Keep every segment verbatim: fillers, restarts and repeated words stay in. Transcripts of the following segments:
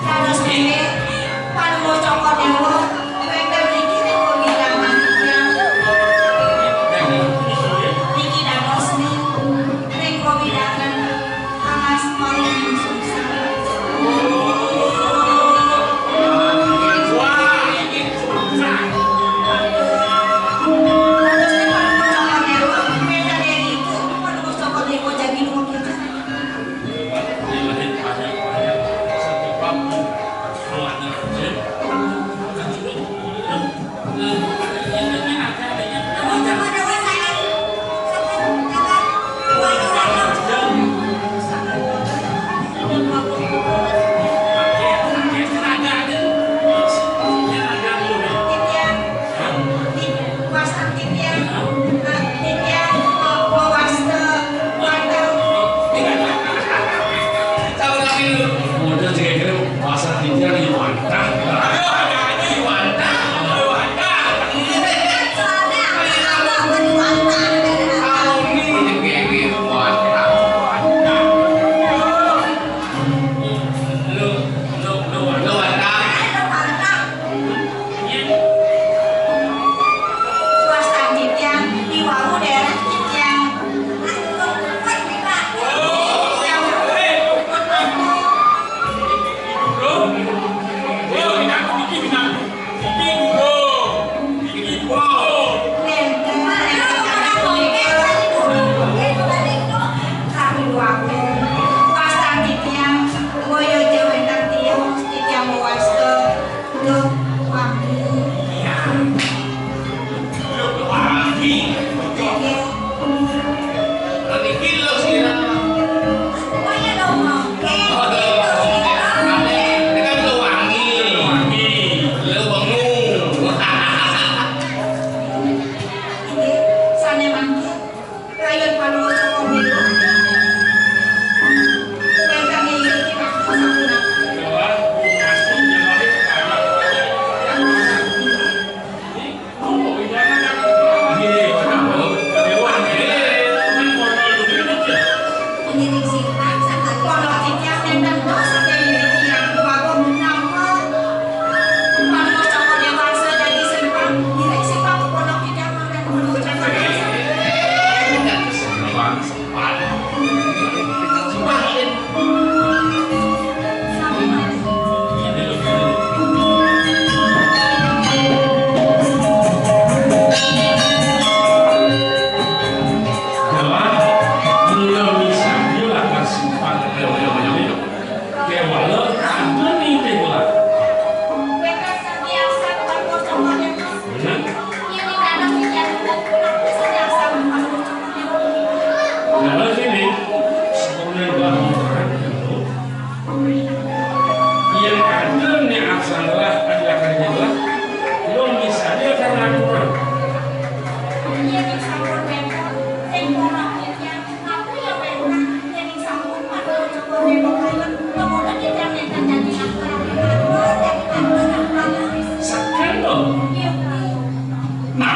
Dados niki, panembahan Cokor Dewa, wénten niki ring wewidangan titiang. Niki dados ning, ring wewidangan alas paling sungsang.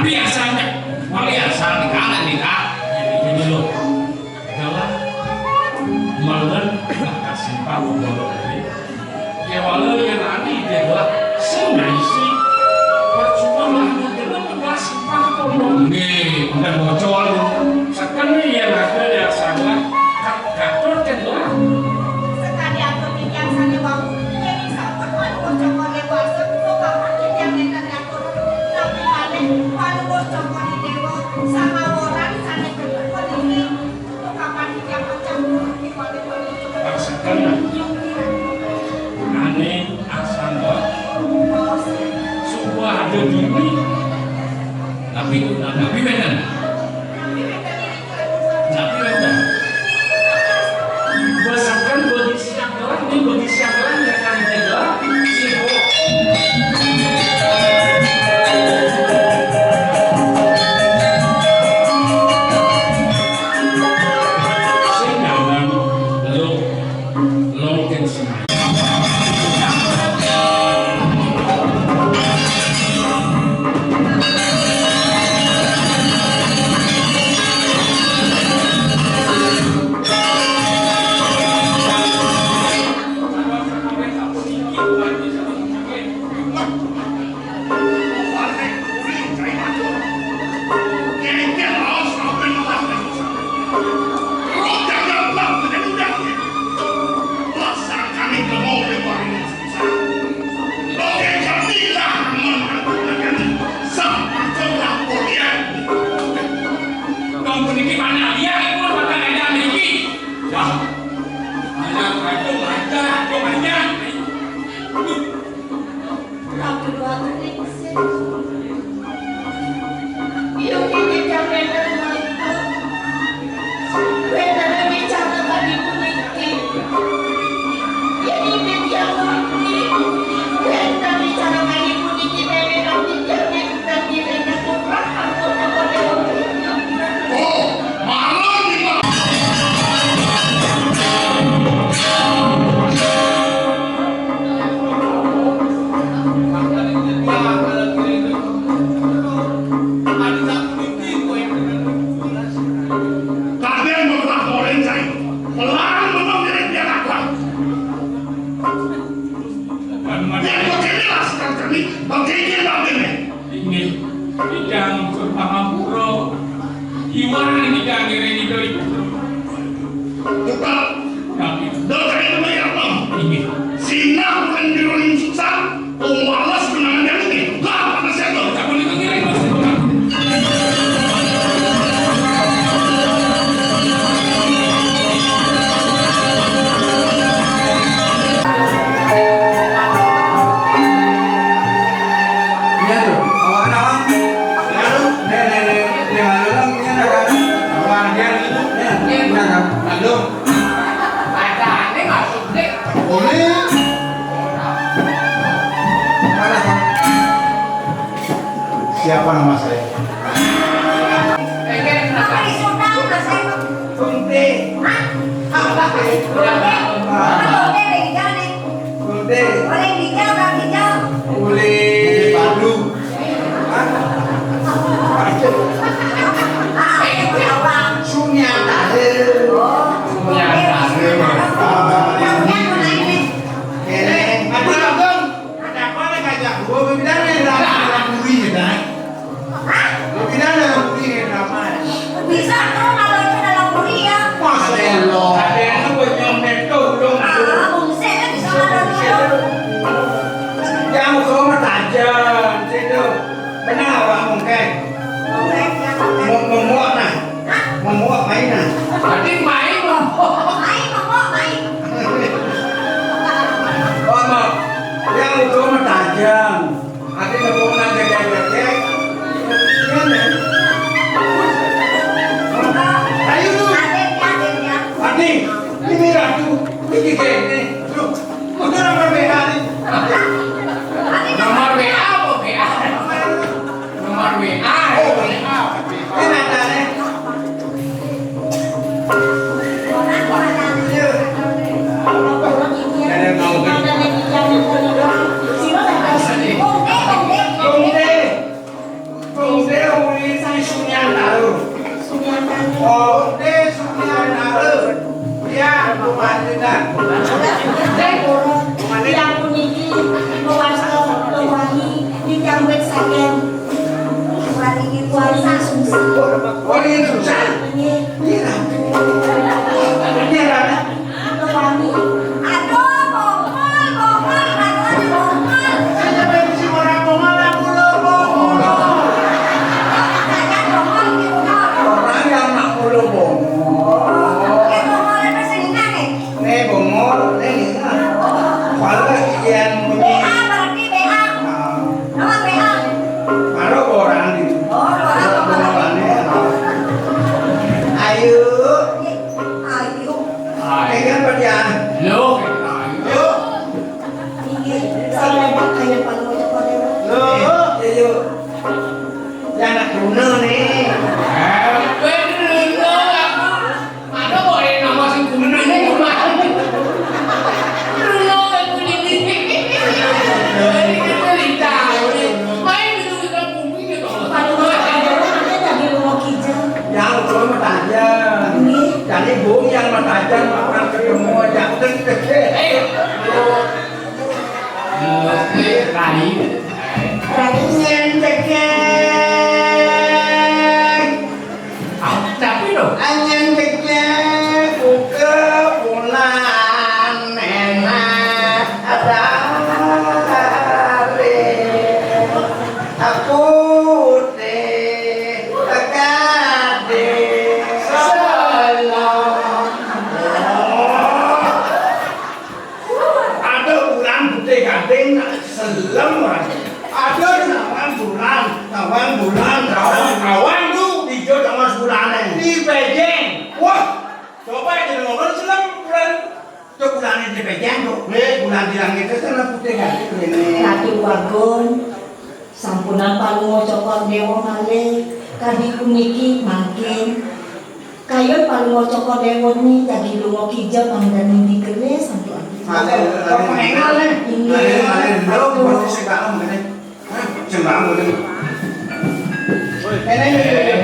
Biasanya, malah asal nikah, nikah. Ini dulu. Adalah malen kasih pondok ini. Kewala yang ani adalah sing ngaisi. Percuma lah, adalah kasih pondok. Nggih, udah bocor. Sekali yang ada ya salah. Gatot adalah. Sekali aku titiang sana wau. Jadi sampai kan bocor dewasa. Kok kapan titiang nenten ngatur? Tapi paling kalau bocor dewa sama orang sana cepet kok ini. Maksudnya, ane asal kok suka ada diri. Tapi, tapi bener. Tapi bener. Misalkan bagi siang doang, ini bagi siang doang, ya kan, ya doang. Iya, Bu. Sing nyaman, lo, lo mungkin senang. Wong puniki manah liya iku mboten endah niki. Wah. Anak aku lancar, aku banyak. Ratu Luwak Ningsih. Iya, niki jam enten waktu. Wénten wicara kali puniki. Yén inggih tiyang ngerti, wénten wicara kali puniki dhèwèk kami jane dadi rena putra ampun ampun. Oh, malah nih, Pak. Kadang belah orang saya. Pelan menang dari dia apa? Yang beginilah sekarang kami, begini begini. Inggih, ingkang Purba Ngapura. Iwang ingkang ngiring ida ibu. Tetap. Kami. Dosa itu bayar, Bang. Inggih. Sinah bukan di ruling susah. Wong wales kenangan yang ini. Lah, panas ya, Bang. Kamu itu ngiring, Mas. Iya, tuh. Awak kenapa? Iya, tuh. Nih, nih, nih. Nih, malu dong. Iya, dah, kan? Awak dia gitu. Iya, iya, dah, kan? Malu. Ada aneh masuk, nih. Boleh. Mana, Pak? Siapa nama saya? Apa di Sunda, Mas? Kunti. Hah? Apa? Kunti. Apa Kunti dari Jawa nih? Kunti. Orang hijau, orang hijau. Kulit. Batu. Hah? Apa? Sunyata. Oh. Sunyata. Sunyata. Ini. Ini. Ada apa? Ada apa nih, Kak? Gua bilang ya, dalam, dalam buri, gitu, kan? Hah? Gua bilang dalam buri, gitu, apa? Bisa tuh kalau itu dalam buri, ya. Masya Allah. Ada yang lu nyontek tuh, dong. Ah, buset, bisa kalau gitu. Yang gua mah tajam, situ. Benar, Pak Mungkai. Mungkai, ya, Pak. Mau, mau muak, nah. Hah? Mau muak, main, nah. Berarti main, mau. Main, mau, main. Ono, ya, itu mah tajam. Ati nepung nang gede-gede. Ngene. Ayo, tuh. Ati, ini ratu. Iki gini. Tuh. Udah nomor B A nih. Nomor B A apa B A? Nomor W A. Oh, W A. Ini ada nih. Ada mau. Susah. Iya. Iya, Rana. Aduh, Bongol, Bongol, Bongol, Bongol. Saya pengen si orang Bongol, aku lo Bongol. Saya Bongol, gitu. Orang yang nak pulau Bongol. Oke, Bongol apa sih, nih? Nih, Bongol, nih, nih. Kalau yang B A berarti B A. Nah. Nama B A? Baru orang di. Oh, orang. Orang aneh. Ayo. Ayo. Ayo. Pegang pedian. Lo. Ayo. Iya, sama kayak Pak Lurah pada. Lo. Ayo. Ya anak Bruno nih. Eh, bener lo. Ada kok yang nama si Bruno ini cuma. Bruno itu di sini. Jadi kita cerita. Main itu kita bumi gitu. Waduh, Mas, ada lu nanti tadi lu mau kijang. Ya, lu mah tajam. Ini. Jadi bung yang mah tajam, makan ketemu aja. Eh. Lu. Lu, eh, Rai. Rai nyen cekek. Ah, tapi loh. Anyen cekek, buka bulan enak hari. Aku teh tekade salam. Ada bulan putih gading selem, Wan. Ada nawang bulan, nawang bulan, nawang, nawang tu hijau nawang bulan ni. Di Beijing. Wah, coba aja ngomong selem bulan. Tu bulan ni di Beijing tu. Ni bulan di langit tu selem putih gading ni. Ratu Agung. Sampunang palunga Cokor Dewa malih, kadi puniki mangkin kayun palunga Cokor Dewa ni jagi lunga kija mangdaning digelis antuk ati. Malih, malih, malih, malih, malih, malih, malih, malih. Hah? Sing bangun ni. Ini, ini, ini.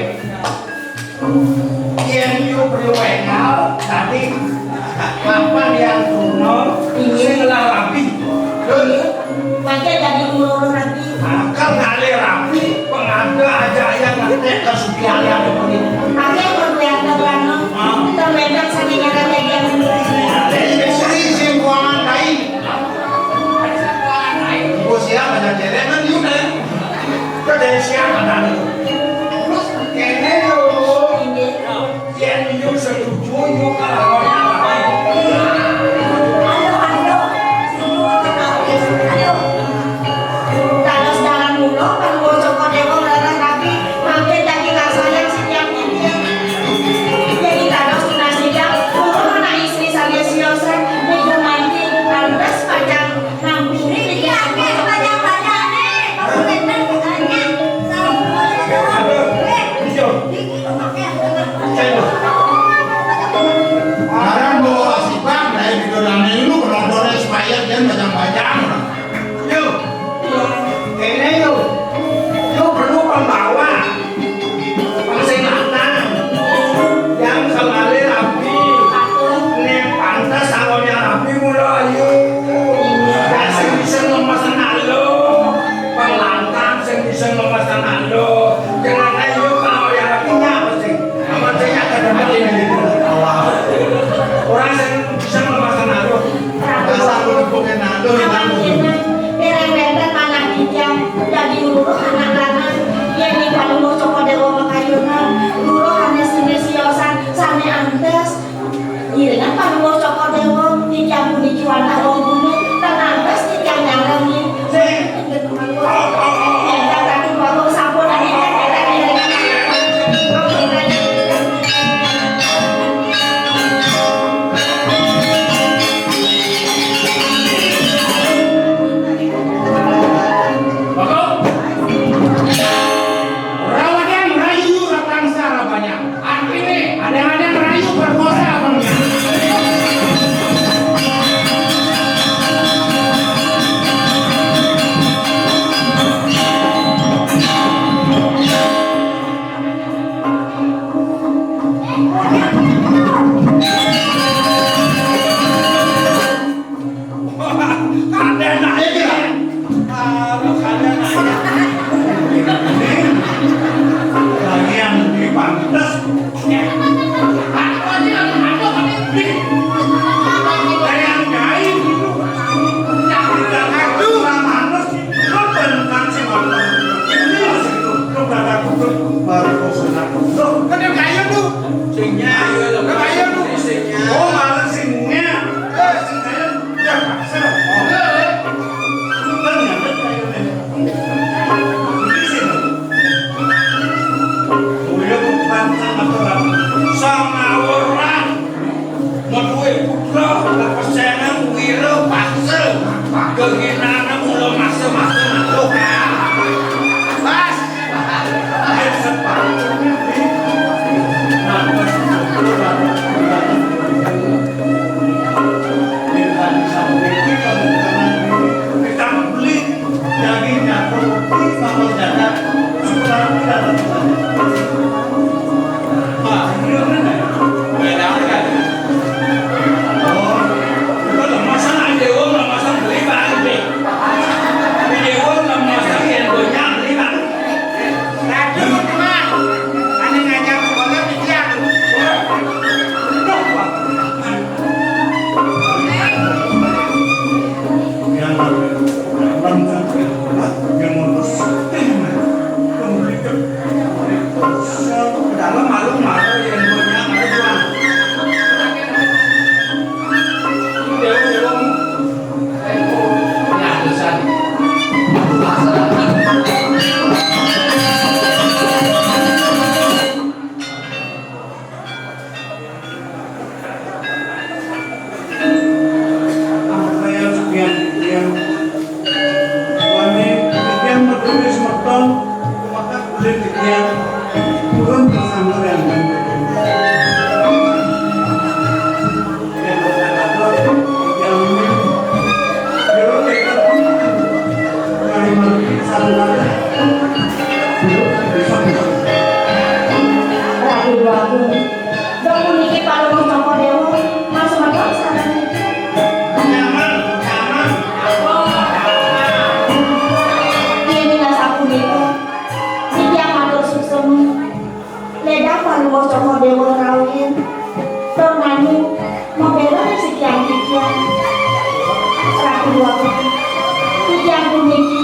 Yen yo perlu engal, tapi kapan yang kuno, sing lah rapi. Iya. Pakai jadi ngurus rapi. Akal ngalih rapi, pengada aja yang ngetek ke suki hari ada pun. Pakai yang berkelihatan kan, no? Ah. Kita mendak saking ada yang sendiri. Jadi sering sing kuangan kain. Bos ya, banyak cewek kan, yuk, kan? Kok dari siang ada nih? Terus, kene yo. Yen yo setuju, yo kalau Ayo, ayo. Ayo. Dados dalan mula, kan bocah Dewa Rara Rabi, makin dadi kasayang setiap minggu. Jadi dados tunas tidak, pun anak istri saking siosan, minggu mandi, pantes pacang nampiri. Iya, iya, pacang-pacang nih, kamu bener katanya. Kan dia kayu tuh. Sing nyayu lho. Kan kayu tuh. Sing nyayu. Oh, malah sing nyayu. Eh, sing nyayu. Ya, paksa. Oh. Kan nyampe kayu deh. Ini sih. Udah bukan sama terang. Sama orang. Madué putra, kapesengan wira paksa. Kehinanan mula masa-masa makhluk. Pas. Yen sepatutnya di-, nah, pas. Yen tadi sampai kita bukan kita beli. Daging jatuh, bakal jaga, suka tidak ada. Wah, ini bener nggak? Beda kan? Oh, itu lah, masa ada uang, lah, masa beli, Bang, beli. Ada uang, lah, masa yang punya beli, Bang. Aduh, Bang. Ada ngajak sekolah, Bang. Udah, Bang. Apa yang sekian, yang wani, yang peduli semeton, maka kulit sekian, turun pesantren. Yang ini, yang ini, yang ini, yang ini, yang ini, Ratu Déwa Agung. Dong puniki Palungguh Cokor Déwa, maksud apa saranipun? Nyaman, nyaman. Yén ing sapunika, titiang matur suksma. Lédang Palungguh Cokor Déwa kawin. Dong nanging mabéla ring titiang-titiang. Ratu Déwa Agung. Titiang puniki